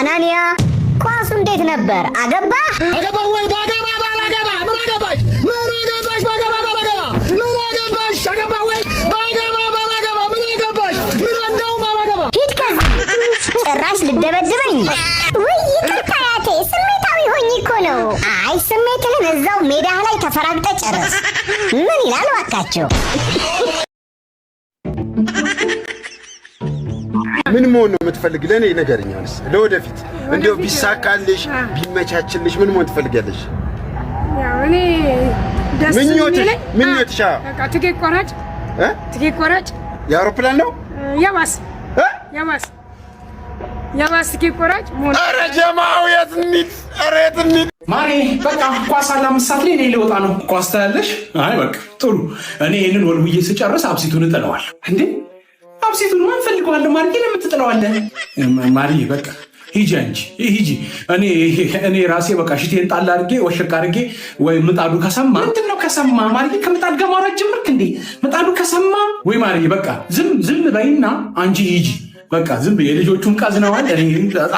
አናንያ፣ ኳሱ እንዴት ነበር? አገባህ? አገባ ወይ ባገባ ባላገባ ምን አገባሽ? ምን አገባሽ? ባገባ ባላገባ ምን አገባሽ? አገባ ወይ ባገባ ባላገባ ምን አገባሽ? ምን እንደውም አላገባ። ሂድ ከዚህ! ጭራሽ ልደበድበኝ! ውይ ይቅርታ አያቴ፣ ስሜታዊ ሆኜ እኮ ነው። አይ፣ ስሜትህን እዛው ሜዳህ ላይ ተፈራግጠህ ጨርስ። ምን ይላል እባካቸው? ምን መሆን ነው የምትፈልግ? ለእኔ ንገሪኝ። አሁንስ ለወደፊት እንዲያው ቢሳካልሽ ቢመቻችልሽ ምን መሆን ትፈልጊያለሽ? ያው እኔ ደስ ምኞትሽ የሚለኝ ምኞትሽ? አዎ። በቃ ትኬት ቆራጭ። እ? ትኬት ቆራጭ። የአውሮፕላን ነው? የባስ። እ? የባስ ትኬት ቆራጭ መሆን። ኧረ ጀማው የት እንሂድ? ኧረ የት እንሂድ? ማሬ፣ በቃ ኳስ አለ 5 ሰዓት ላይ፣ እኔ ልወጣ ነው። ኳስ ታያለሽ? አይ በቃ ጥሩ። እኔ ይህንን ወልውዬ ስጨርስ አብሲቱን እጥለዋለሁ። እንዴ፣ አብሲቱን ማን ፈልገዋለሁ? ማርዬ፣ ለምን ትጥለዋለህ? ማርዬ፣ በቃ ሂጂ አንቺ ሂጂ። እኔ ራሴ በቃ ሽቴን ጣል አድርጌ ወሸቅ አድርጌ ወይ ምጣዱ ከሰማ ምንድን ነው ከሰማ? ማርዬ፣ ከምጣድ ጋር ማውራት ጀመርክ እንዴ? ምጣዱ ከሰማ ወይ ማርዬ፣ በቃ ዝም ዝም በይና አንቺ ሂጂ። በቃ ዝም ብዬ ልጆቹም ቀዝነዋል፣ እኔ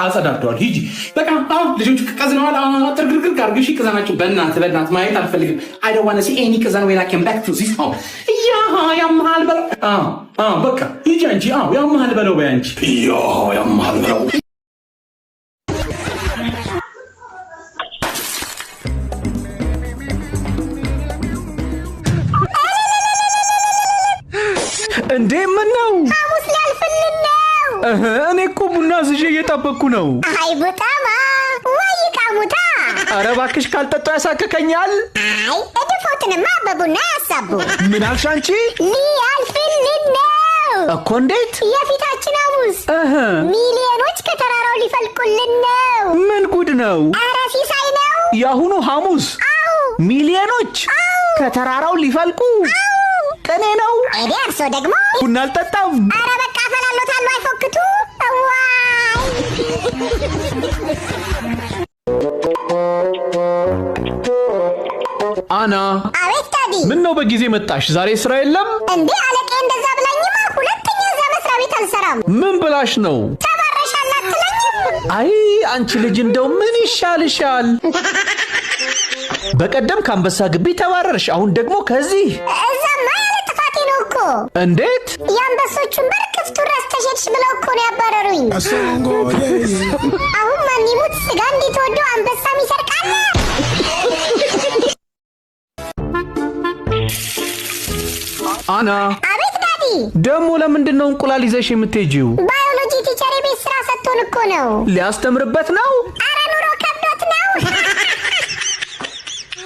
አጸዳደዋል። ሂጂ በቃ። አዎ፣ ልጆቹ ቀዝነዋል። ጥርግርግር አድርገሽ ቅዘናቸው። በእናትህ በእናትህ ማየት አልፈልግም። I don't wanna see any ቅዘን when I come back to this home። ያ ያመሃል በለው። አዎ አዎ፣ በቃ ሂጂ አንቺ። አዎ፣ ያመሃል በለው በይ አንቺ። ያ ያመሃል በለው። እንዴ፣ ምን ነው? ሐሙስ ሊያልፍልን ነው። እህ፣ እኔ እኮ ቡና አዝዤ እየጠበቅኩ ነው። አይ ቡጣማ፣ ወይ ይቃሙታ። ኧረ እባክሽ፣ ካልጠጣሁ ያሳክከኛል። አይ፣ እድፎትንማ በቡና ያሳቡ። ምን አልሽ አንቺ? ሊያልፍልን ነው። እኮ እንዴት? የፊታችን ሐሙስ እህ ሚሊዮኖች ከተራራው ሊፈልቁልን ነው። ምን ጉድ ነው? ኧረ ሲሳይ ነው። የአሁኑ ሐሙስ ሚሊዮኖች ከተራራው ሊፈልቁ ቅኔ ነው። ኤዲ፣ እርሶ ደግሞ ቡና አልጠጣም። ኧረ በቃ አፈላሎታለሁ፣ አይፎክቱ። ዋይ! አና። አቤት daddy። ምን ነው በጊዜ መጣሽ? ዛሬ ስራ የለም? እንዴ አለቄ፣ እንደዛ ብላኝማ ሁለተኛ እዛ መስሪያ ቤት አልሰራም። ምን ብላሽ ነው? ተባረሻል አትለኝም? አይ አንቺ ልጅ፣ እንደው ምን ይሻልሻል? በቀደም ከአንበሳ ግቢ ተባረርሽ፣ አሁን ደግሞ ከዚህ። እዛማ ያለ ጥፋቴ ነው እኮ። እንዴት? የአንበሶቹን በር ክፍቱን ረስተሽ ሄድሽ ብለው እኮ ነው ያባረሩኝ። አሁን ማን ይሙት ስጋ እንዴት ወዶ አንበሳም ይሰርቃል? አና። አቤት daddy። ደግሞ ለምንድን ነው እንቁላል ይዘሽ የምትሄጂው? Biology teacher የቤት ስራ ሰጥቶን እኮ ነው። ሊያስተምርበት ነው? አረ ኑሮ ከብዶት ነው።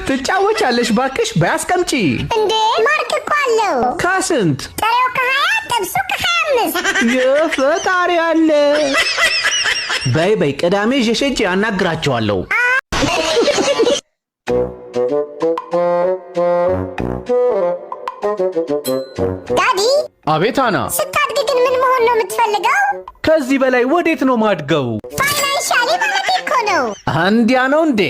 ትጫወቻለሽ ባክሽ። በያስቀምጪ። እንዴ፣ mark እኮ አለው። ከስንት? ጥሬው ከ20፣ ጥብሱ ከ25። የፈጣሪ አለ። በይ በይ፣ ቅዳሜ ይዤሽ ሄጄ አናግራቸዋለሁ። Daddy። አቤት አና። ስታድግ ግን ምን መሆን ነው የምትፈልገው? ከዚህ በላይ ወዴት ነው ማድገው? Financially ማለት እኮ ነው። እንዲያ ነው እንዴ?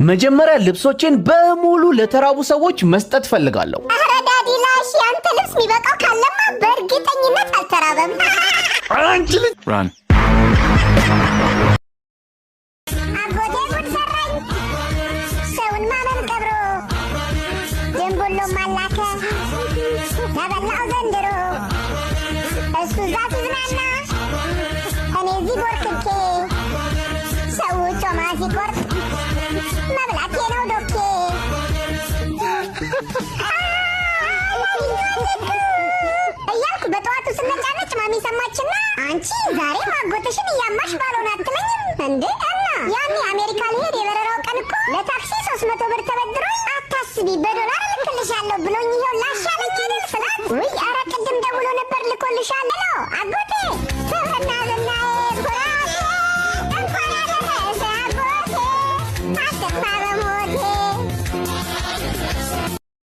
መጀመሪያ ልብሶቼን በሙሉ ለተራቡ ሰዎች መስጠት ፈልጋለሁ። ኧረ daddy ላሽ፣ ያንተ ልብስ የሚበቃው ካለማ በእርግጠኝነት አልተራበም። አንቺ ልጅ። አጎቴ ጉድ ሰራኝ። ሰውን ማመን ቀብሮ ድንቡሎም አላከ ተበላው ዘንድሮ። እሱ እዛ ሲዝናና እኔ እዚህ ቦርክኬ፣ ሰው ጮማ ሲቆርጥ መብላቴ ነው ዶኬ እያልኩ በጠዋቱ ስነጫነጭ ማሚ ሰማችና አንቺ ዛሬ ማጎተሽን እያማሽ ባልሆነ አትለኝም እንዴ? እና ያኔ አሜሪካ ልሄድ የበረራው ቀን እኮ ለታክሲ 300 ብር ተበድሮኝ አታስቢ በዶላር እልክልሻለሁ ብሎኝ ይኸው ላሻለኝ አይደል ስላት፣ ውይ ኧረ ቅድም ደውሎ ነበር ልኮልሻል። Hello አጎቴ።